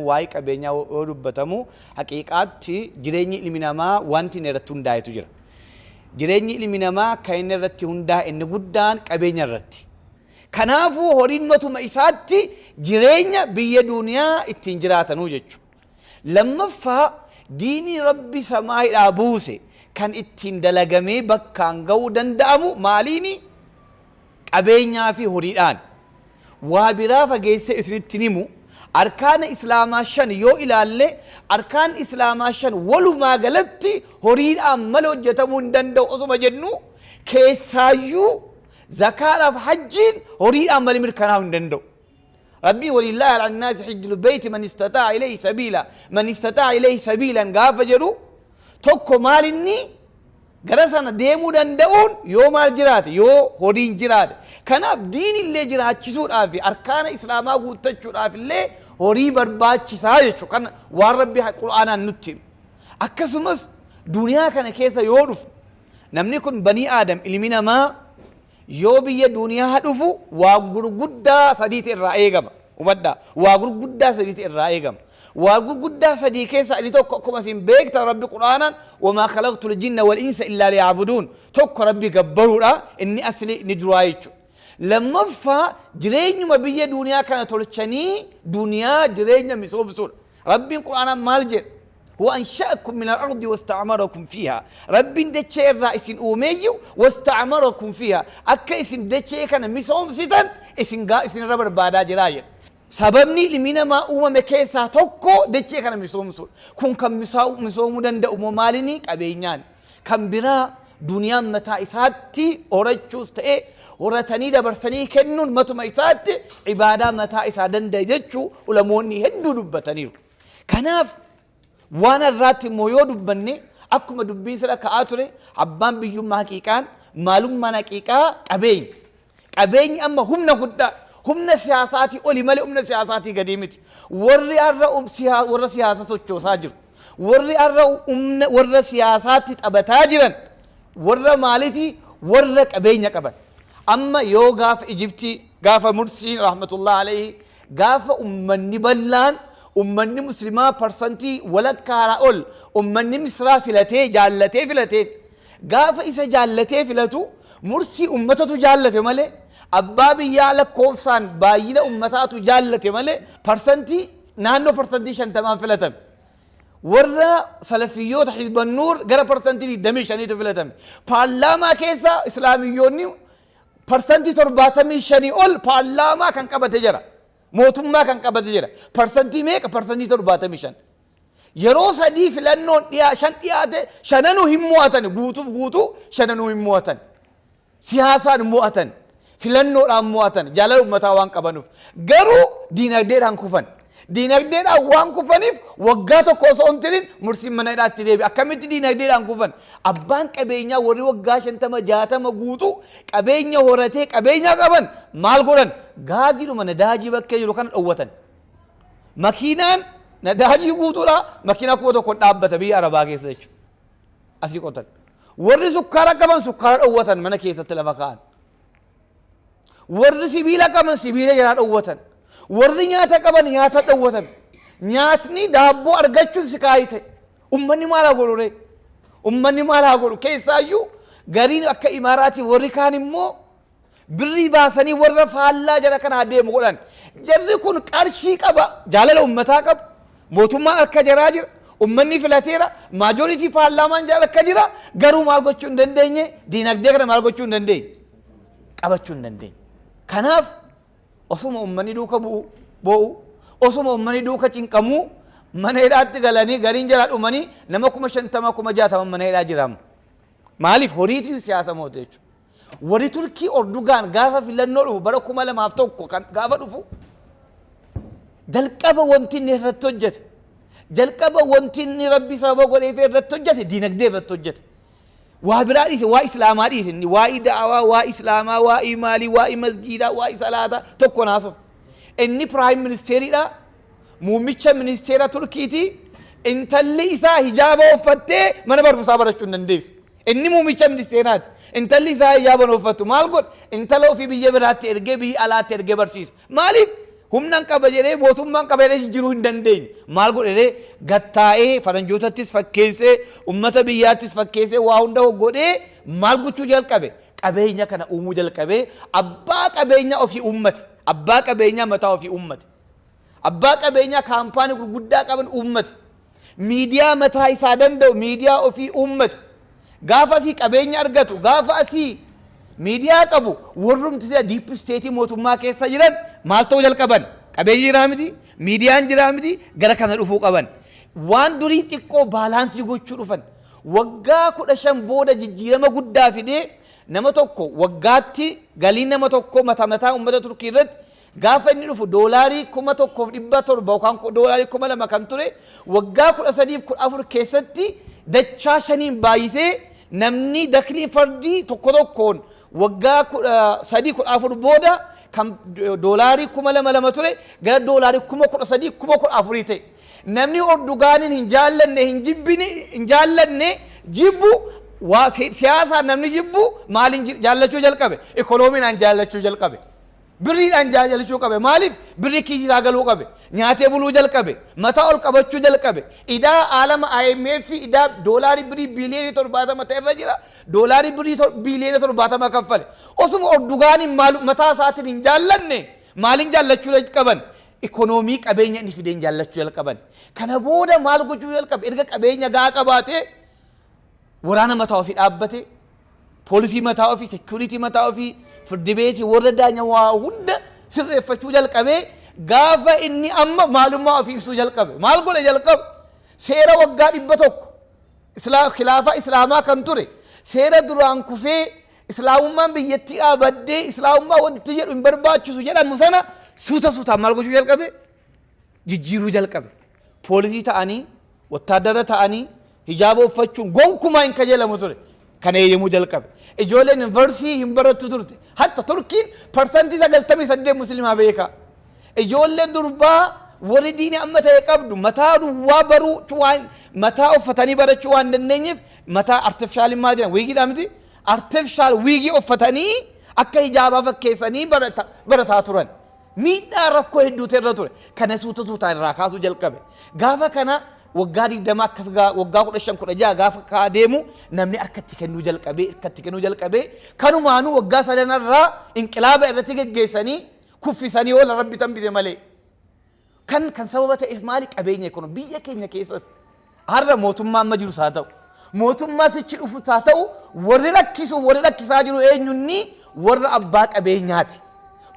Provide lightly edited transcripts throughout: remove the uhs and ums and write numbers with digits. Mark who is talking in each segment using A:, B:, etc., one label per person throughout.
A: Waa'ee qabeenyaa yoo dubbatamu, haqiiqaatti jireenyi ilmi namaa wanti inni irratti hundaa'etu jira. Jireenyi ilmi namaa kan inni irratti hundaa'e inni guddaan qabeenya irratti. Kanaafuu horiin matuma isaatti jireenya biyya duniyaa ittiin jiraatanuu jechuudha. Lammaffaa, diinii Rabbi samaayidhaa buuse kan ittiin dalagamee bakkaan ga'uu danda'amu maaliini? Qabeenyaa fi horiidhaan. Waa biraa fageessee isinitti himu, arkaana Islaamaa shan yoo ilaalle, arkaan Islaamaa shan walumaa galatti horiidhaan malee hojjetamuu hin danda'u osuma jennu, keessaayyuu zakaadhaaf hajjiin horiidhaan malee mirkanaa'uu hin danda'u. Rabbiin "ولله على الناس حج البيت من استطاع إليه سبيلا"، "من استطاع إليه سبيلا" gaafa jedhu tokko maal inni gara sana deemuu danda'uun yoo maal jiraate? Yoo horiin jiraate. Kanaaf diin illee jiraachisuudhaaf, arkaana Islaamaa guuttachuudhaaf illee horii barbaachisaa jechuudha. Kana waan Rabbi Qur'aanaan nutti himu. Akkasumas duniyaa kana keessa yoo dhufu, namni kun banii Aadam, ilmi namaa yoo biyya duniyaa dhufu waa gurguddaa sadiiti irraa eegama. Hubadhaa, waa gurguddaa sadiiti irraa eegama. Waa gurguddaa sadii keessa inni tokko, akkuma isin beektan, Rabbi Qur'aanaan "وما خلقت الجن والإنس إلا ليعبدون". Tokko Rabbi gabbaruudha, inni asli inni duraa jechuudha. Lammaffaa, jireenyuma biyya duniyaa kana tolchanii duniyaa jireenya misoomsuudha. Rabbiin Qur'aanaan maal jedha? "هو أنشأكم من الأرض واستعمركم فيها". Rabbiin dachee irraa isin uumeeyyu, "واستعمركم فيها", akka isin dachee kana misoomsitan isin gaa isin irra barbaadaa jiraa jedha. Sababni ilmi namaa uumame keessaa tokko dachee kana misoomsuudha. Kun kan misoomuu danda'u immoo maalini? Qabeenyaan. Kan biraa, duniyaan mataa isaatti horachuus ta'e horatanii dabarsanii kennuun matuma isaatti ibaadaa mataa isaa danda'e jechuu ulamoonni hedduu dubbataniiru. Kanaaf waan irraatti immoo yoo dubbanne, akkuma dubbiin sira ka'aa ture, abbaan biyyummaa haqiiqaan maalummaan haqiiqaa qabeenya. Qabeenyi amma humna guddaa, humna siyaasaatii oli malee humna siyaasaatii gadii miti. Warri har'a warra siyaasa sochoosaa jiru, warri har'a humna warra siyaasaatti taphataa jiran warra maalitii? Warra qabeenya qaban. Amma yoo gaafa Ijiptii, gaafa Mursiin رحمة الله عليه, gaafa ummanni bal'aan, ummanni Muslimaa parsantii walakkaadhaa ol ummanni Misraa filatee, jaallatee filatee, gaafa isa jaallatee filatu, Mursii ummatatu jaallate malee, abbaa biyyaa lakkoofsaan baay'ina ummataatu jaallate malee, parsantii naannoo 50% filatame. Warra salafiyyoota Hizban Nuur gara 25%tu filatame. Paarlaamaa keessa Islaamiyyoonni 75% ol paarlaamaa kan qabate jira. Mootummaa kan qabate jira. Parsantii meeqa? 75%. Yeroo sadii filannoon dhiyaa shan dhiyaate, shananuu hin mo'atan. Guutuuf guutuu shananuu hin mo'atan. Siyaasaan mo'atan. Filannoodhaan mo'atan. Jaalala uummataa waan qabanuuf. Garuu diinagdeedhaan kufan. Diinagdeedhaan waan kufaniif waggaa tokko osoo hin turin Mursiin mana hidhaatti deebi'e. Akkamitti diinagdeedhaan kufan? Abbaan qabeenyaa warri waggaa 50 60 guutuu qabeenya horatee qabeenya qaban maal godhan? Gaaziidhuma nadaajii bakkee jiru kana dhowwatan. Makiinaan nadaajii guutuudha, makiinaa 1000 dhaabbata biyya Arabaa keessa jechuudha. Asii qotan. Warri sukkaara qaban sukkaara dhowwatan, mana keessatti lafa kaa'an. Warri sibiila qaban sibiila jalaa dhowwatan. Warri nyaata qaban nyaata dhowwatan. Nyaatni daabboo argachuun si kaayii ta'e. Ummanni maal haa godhu ree? Ummanni maal haa godhu? Keessaayyuu gariin akka Imaaraatii warri kaan immoo birrii baasanii warra faallaa jara kanaa deemu godhan. Jarri kun qarshii qaba, jaalala ummataa qaba, mootummaan harka jaraa jira, ummanni filateera, majority paarlaamaan jara harka jira, garuu maal gochuu hin dandeenye? Diinagdee kana maal gochuu hin dandeenye? Qabachuu hin dandeenye. Kanaaf osuma ummanni duuka bu'u boo'u, osuma ummanni duuka cinqamuu, mana hidhaatti galanii gariin jalaa dhumanii, nama 50,000, 60,000 mana hidhaa jiraama. Maaliif? Horiitu siyaasa moote jechuudha. Warri Turkii Ordugaan gaafa filannoo dhufu bara 2001 kan gaafa dhufu, jalqaba wanti inni irratti hojjete, jalqaba wanti inni Rabbi sababa godheef irratti hojjete, diinagdee irratti hojjete. Waa biraa dhiise, waa Islaamaa dhiise inni, waa'ee da'awaa, waa Islaamaa, waa'ee maalii, waa'ee masgiidaa, waa'ee salaataa tokko naasoo. Inni prime ministeriidha. Muummicha ministeera Turkiiti. Intalli isaa hijaaba uffattee mana barumsaa barachuu hin dandeessu. Inni muummicha ministeeraati. Intalli isaa hijaaba hin uffattu. Maal godha? Intala ofii biyya biraatti ergee, biyya alaatti ergee barsiisa. Maaliif? Humnan qaba jedhee, mootummaan qaba jedhee jijjiiruu hin dandeenye. Maal godhee? Gattaa'ee faranjootattis fakkeessee, ummata biyyaattis fakkeessee, waa hunda godhee maal gochuu jalqabe? Qabeenya kana uumuu jalqabee abbaa qabeenya ofii uummate. Abbaa qabeenyaa mataa ofii uummate. Abbaa qabeenyaa kaampaanii gurguddaa qaban uummate. Miidiyaa mataa isaa danda'u, miidiyaa ofii uummate. Gaafa asii qabeenya argatu, gaafa asii miidiyaa qabu, warrumti sila deep state mootummaa keessa jiran maal ta'uu jalqaban? Qabeenyi jiraa miti, miidiyaan jiraa miti, gara kana dhufuu qaban. Waan durii xiqqoo balance gochuu dhufan. Waggaa 15 booda jijjiirama guddaa fidee, nama tokko waggaatti galii nama tokko mataa mataa uummata Turkii irratti gaafa inni dhufu doolaarii 1700 yookaan doolaarii 2000 kan ture, waggaa 13f 14 keessatti dachaa shaniin baay'isee, namni daklii fardii tokko tokkoon waggaa 13 14 booda kan doolaarii 2000 lama ture gara doolaarii 13,000 14,000 ta'e. Namni Erdogaaniin hin jaallanne, hin jibbini, hin jaallanne, jibbu, waa siyaasaan namni jibbu maaliin jaallachuu jalqabe? Ikoonomiidhaan jaallachuu jalqabe. Birriidhaan jaallachuu qabe. Maaliif? Birrii kiisisaa galuu qabe. Nyaatee buluu jalqabe. Mataa ol qabachuu jalqabe. Idaa aalama IMF, idaa doolaarii birrii biiliyoonii 70 ta'e irra jira. Doolaarii birrii biiliyoonii 70 kaffale. Osuma Erdogaaniin maal mataa isaatiin hin jaallanne, maaliin jaallachuu qaban? Ikonoomii qabeenya inni fideen jaallachuu jalqaban. Kana booda maal gochuu jalqabe? Erga qabeenya gahaa qabaatee waraana mataa ofii dhaabbate, poolisii mataa ofii, security mataa ofii, firdi beetii, warra daanya, waa hunda sirreeffachuu jalqabee, gaafa inni amma maalummaa ofii ibsuu jalqabe maal godhe jalqabe? Seera waggaa 100 khilaafa islaamaa kan ture, seera duraan kufee islaamummaan biyyattii dhaabaddee islaamummaa wanti jedhu hin barbaachisu jedhamu sana suuta suutaan maal gochuu jalqabe? Jijjiiruu jalqabe. Poolisii ta'anii, wattaadara ta'anii hijaaba uffachuun gonkumaa hin kajeelamu ture. Kana eeyyamuu jalqabe. Ijoolleen yuunivarsiitii hin barattu turte. Hatta Turkiin 98% musliimaa beekaa. Ijoolleen durbaa warri diinii amma ta'e qabdu mataa duwwaa baruu waan mataa uffatanii barachuu waan dandeenyeef, mataa artificial maal jedhan, wiigiidhaa miti, artificial wiigii uffatanii akka hijaabaa fakkeessanii barataa turan. Miidhaa rakkoo hedduutu irra ture. Kana suuta suutaan irraa kaasuu jalqabe. Gaafa kana waggaa 20 akkas waggaa 15 16 gaafa kaa deemu namni harkatti kennuu jalqabee, harkatti kennuu jalqabee, kanumaanuu waggaa sadanarraa inqilaaba irratti geggeessanii kuffisanii oola, rabbi tambise malee. Kan sababa ta'eef maali? Qabeenya ekonomii. Biyya keenya keessas har'a mootummaa amma jirus haa ta'u, mootummaa sichi dhufus haa ta'u, warri rakkisuuf warri rakkisaa jiru eenyunni? Warra abbaa qabeenyaati.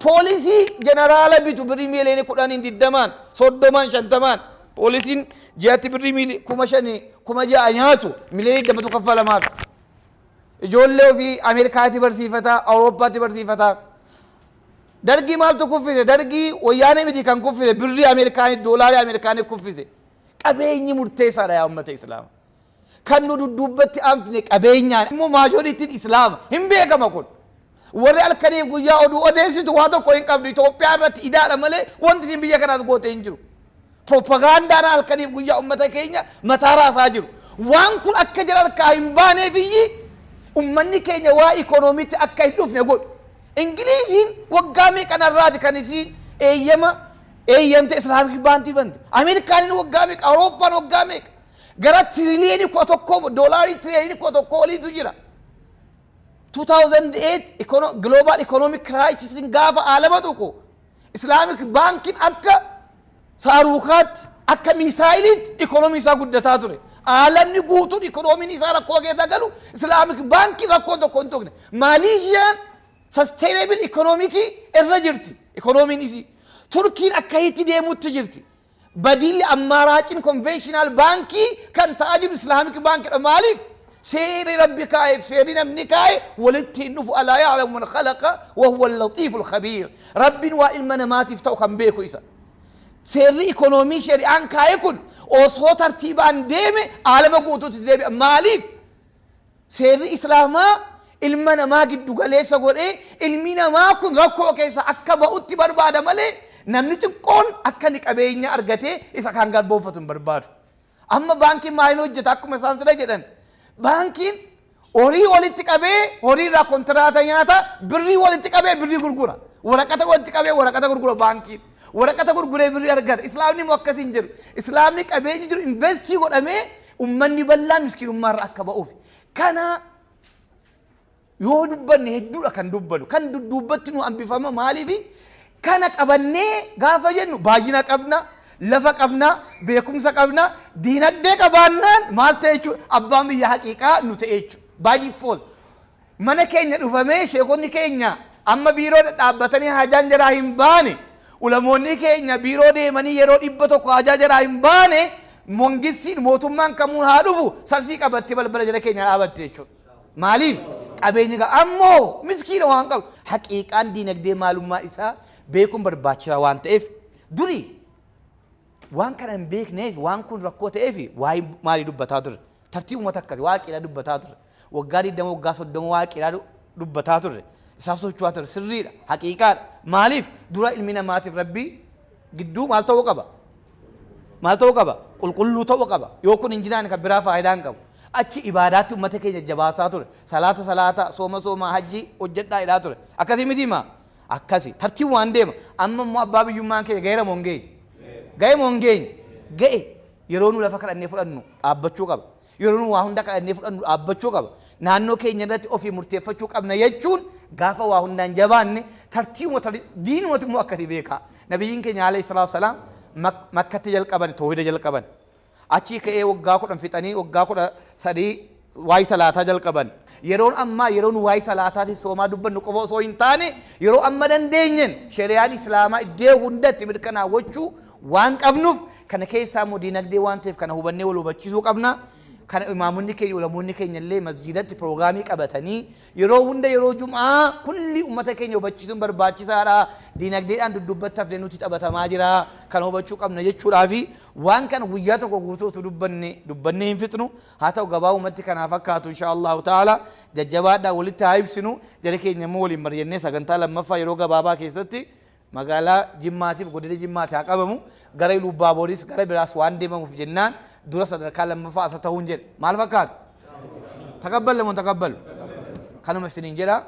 A: Poolisii jeneraala bitu birrii miiliyoona 10n, 20n, 30n, 50n. Poolisiin ji'atti birrii 5,000, 6,000 nyaatu miiliyoona 20tu kaffalamaaf. Ijoollee ofii Ameerikaatti barsiifata, Awurooppaatti barsiifata. Dargii maaltu kuffise? Dargii wayyaanee miti kan kuffise, birrii Ameerikaanii, doolaarii Ameerikaanii kuffise. Qabeenyi murteessaadha, yaa uummata Islaama. Kan nu dudduubbatti anfne qabeenyaan immoo majorityn Islaama hin beekama kun. Warri halkaniif guyyaa oduu odeessitu waa tokko hin qabdu. Itoophiyaa irratti idaadha malee wanti isin biyya kanaaf goote hin jiru. Propagaandaadhaan halkaniif guyyaa uummata keenya mataa raasaa jiru. Waan kun akka jara harkaa hin baaneefiyyi uummanni keenya waa ikoonomiitti akka hin dhufne godhu. Ingiliziin waggaa meeqanarraati kan isiin eeyyama eeyyamte Islamic baankii bante? Ameerikaaniin waggaa meeqa? Awurooppaan waggaa meeqa? Gara tiriliyoonii 11, doolaarii tiriliyoonii 11 oliitu jira. 2008 global economic crisis gaafa aalama tuqu Islamic baankiin akka saaruukaatti, akka miisaayiliitti ikonomii isaa guddataa ture. Aalamni guutuun ikonomiin isaa rakkoo keessa galu Islamic baankiin rakkoo tokko hin tuqne. Maaleeshiyaan sustainable economic irra jirti ikonomiin isii. Turkiin akka itti deemutti jirti. Badiilli ammaaraacin conventional baankii kan ta'aa jiru Islamic baankiidha. Maaliif? Seerri rabbi kaa'eef seerri namni kaa'e walitti hin dhufu. ألا يعلم من خلق وهو اللطيف الخبير. Rabbiin waa ilma namaatiif ta'u kan beeku isa. Seerri ikonoomii shari'aan kaa'e kun osoo tartiibaan deeme aalama guutuutti deebi'a. Maaliif? Seerri islaamaa ilma namaa giddu galeessa godhee ilmi namaa kun rakkoo keessa akka ba'utti barbaada malee namni xiqqoon akka inni qabeenya argatee isa kaan garboonfatu hin barbaadu. Amma baankiin maaliin hojjeta akkuma isaan sila jedhan? Baankiin horii walitti qabee horii irraa kontiraata nyaata, birrii walitti qabee birrii gurgura. Waraqata walitti qabee waraqata gurgura baankiin. Waraqata gurguree birrii argata. Islaamni immoo akkas hin jedhu. Islaamni qabeenyi jiru invest godhamee ummanni bal'aan miskiinummaa irra akka ba'uuf. Kana yoo dubbanne hedduudha kan dubbanu. Kan dudduubbatti nu hambifama. Maaliifi? Kana qabannee gaafa jennu baay'ina qabna, lafa qabna, beekumsa qabna, diinagdee qabaannaan maal ta'e jechuudha? Abbaan biyya haqiiqaa nu ta'e jechuudha. By default. Mana keenya dhufamee sheekonni keenya amma biiroo dhadhaabbatanii haajaan jaraa hin baane, ulamoonni keenya biiroo deemanii yeroo 100 haajaa jaraa hin baane, mongissiin mootummaan kamuu haa dhufu salfii qabattee balbala jala keenya dhaabatte jechuudha. Maaliif? Qabeenyi qaba. Ammoo miskiina waan qabu. Haqiiqaan diinagdee maalummaa isaa beekuun barbaachisaa waan ta'eef, duri waan kana hin beekneef, waan kun rakkoo ta'eef, waa'ee maalii dubbataa ture? Tartiibuma akkasii waa qiidhaa dubbataa ture. Waggaa 20, waggaa 30 waa qiidhaa dubbataa turre. Isaaf socho'aa ture. Sirriidha. Haqiiqaadha. Maaliif? Dura ilmi namaatiif Rabbii gidduu maal ta'uu qaba? Maal ta'uu qaba? Qulqulluu ta'uu qaba. Yoo kun hin jiraanne kan biraa faayidaa hin qabu. Achi ibaadaatti uummata keenya jabaasaa ture. Salaata salaata, sooma sooma, hajjii hojjedhaa jedhaa ture. Akkasii miti maa? Akkasi. Tartiib waan deema. Amma immoo abbaa biyyummaan keenya ga'eera moo hin geenye? Ga'e moo hin geenye? Ga'e. Yeroo nu lafa kadhannee fudhannu dhaabbachuu qaba. Yeroo nu waa hunda kadhannee fudhannu dhaabbachuu qaba. Naannoo keenya irratti ofii murteeffachuu qabna jechuun gaafa waa hundaan jabaanne tartiibuma diinumatti immoo akkasii beekaa. Nabiyyiin keenya alayhi salaatu salaam Makkatti jalqaban, toohida jalqaban. Achii ka'ee waggaa 10 fixanii waggaa 13 waa'ee salaataa jalqaban. Yeroon ammaa yeroo nu waa'ee salaataa fi soomaa dubbannu qofa osoo hin taane, yeroo amma dandeenyeen shari'aan Islaamaa iddoo hundatti mirkanaawwachuu waan qabnuuf, kana keessaa immoo diinagdee waan ta'eef kana hubannee wal hubachiisuu qabna. Kana imaamonni keenya, ulamoonni keenya illee masjiidatti piroograamii qabatanii yeroo hunda yeroo jum'aa kulli ummata keenya hubachiisuun barbaachisaadha. Diinagdeedhaan duddubbatti hafnee nuti taphatamaa jira. Kana hubachuu qabna jechuudhaafi waan kana guyyaa tokko guutuu utuu dubbanne dubbannee hin fixnu. Haa ta'u, gabaabumatti kanaa fakkaatu insha Allahu ta'ala. Jajjabaadhaa, walitti haa ibsinu. Jara keenya immoo waliin mari'annee sagantaa lammaffaa yeroo gabaabaa keessatti magaalaa Jimmaatiif godina Jimmaati haa qabamu. Gara Iluubbaabooris gara biraas waan deemamuuf jennaan dura sadarkaa lammaffaa asa ta'uun jedhe. Maal fakkaata? Taqabballe moo taqabbalu? Kanuma isiniin jedha.